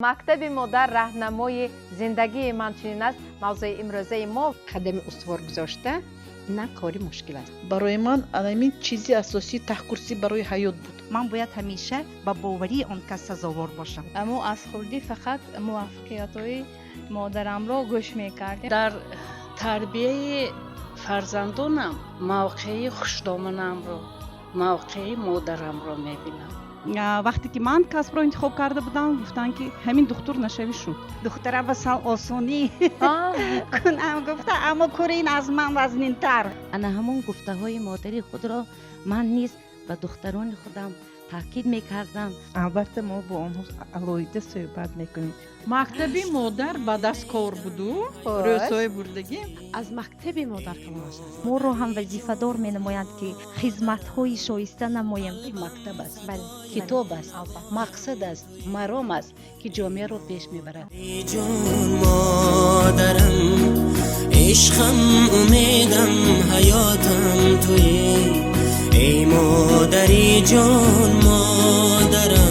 Мактаби модар раҳнамои зиндагии ман, чунин аст мавзӯи имрӯзаи мо. Қадами устувор гузошта, инам кори мушкил аст. Барои ман анамин чизи асосии таҳкурсӣ барои ҳаёт буд. Ман бояд ҳамеша ба боварии он кас сазовор бошам. Мо аз хурдӣ фақат муваффақиятҳои модарамро гӯш мекардем. Дар тарбияи фарзандонам мавқеи хушдоманамро, мавқеи модарамро мебинам. Вақте ки ман касбро интихоб карда будам, гуфтанд, ки ҳамин духтур нашавӣ шуд. Духтара ба сал осонӣ кунам гуфта, аммо кори ин аз ман вазнинтар. Ана ҳамон гуфтаҳои модари худро ман низ ба духтарони худам таъкид мекардам. Албатта, мо бо онҳо алоҳида суҳбат мекунем. Мактаби модар ба даст кор буду рӯзҳои бурдагӣ. Аз мактаби модар калонаш аст. Моро ҳам вазифадор менамоянд, ки хизматҳои шоиста намоем. Мактаб аст, китоб аст, мақсад аст, маром аст, ки ҷомеаро пеш мебарад. Ҷон модарам, ишқам, умедам, ҳаётам туӣ, эй модари ҷон, модарам.